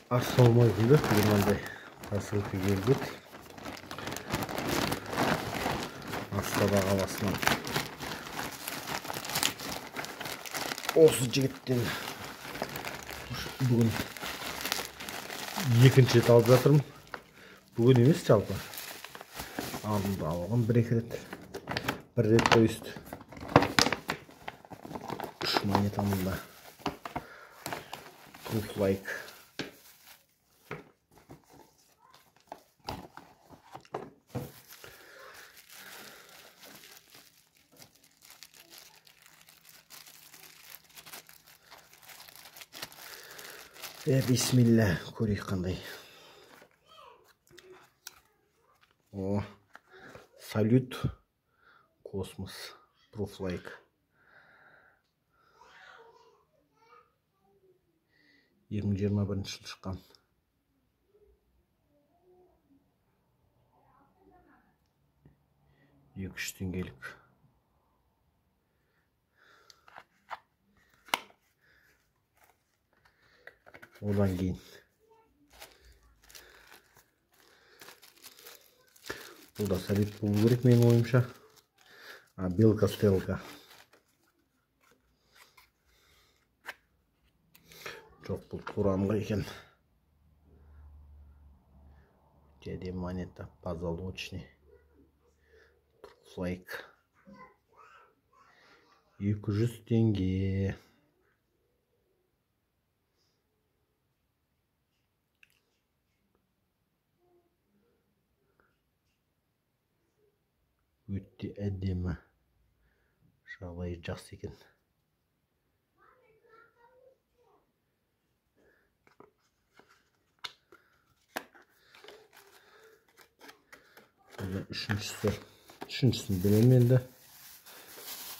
Ассалаумағалейкум деп бүгін мынандай посылка келді. Астана қаласынан. Осы жігіттен бүгін екінші рет алып жатырмын. Бүгін емес жалпы. Алдында алған бір-екі рет. Бір рет то есть. 3 монета мында. Proof like. Бисмилля, көрейік қандай. О, салют, космос, proof like. 2021 жыл шыққан. 2-3 теңгелік. Одан кейін бұл да салют болу керек менің ойымша. Белка стрелка. Жоқ, бұл туранғы екен. Өте монета позолочный. Лайк. 200 теңге. Өте әдемі, жағдайы жақсы екен. Үшіншісін білемін енді.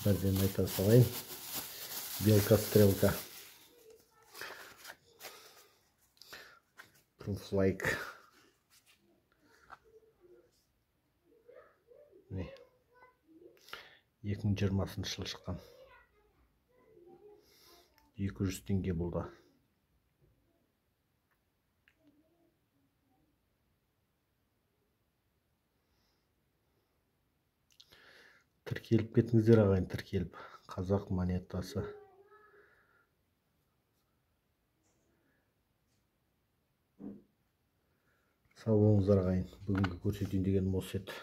Бірден айта салайын. Белка стрелка. Proof like. 2020 жыл шыққан. 200 теңге бұл да. Тіркеліп кетіңіздер ағайын, тіркеліп. Қазақ монетасы. Сау болыңыздар ағайын. Бүгінгі көрсетейін дегенім осы еді.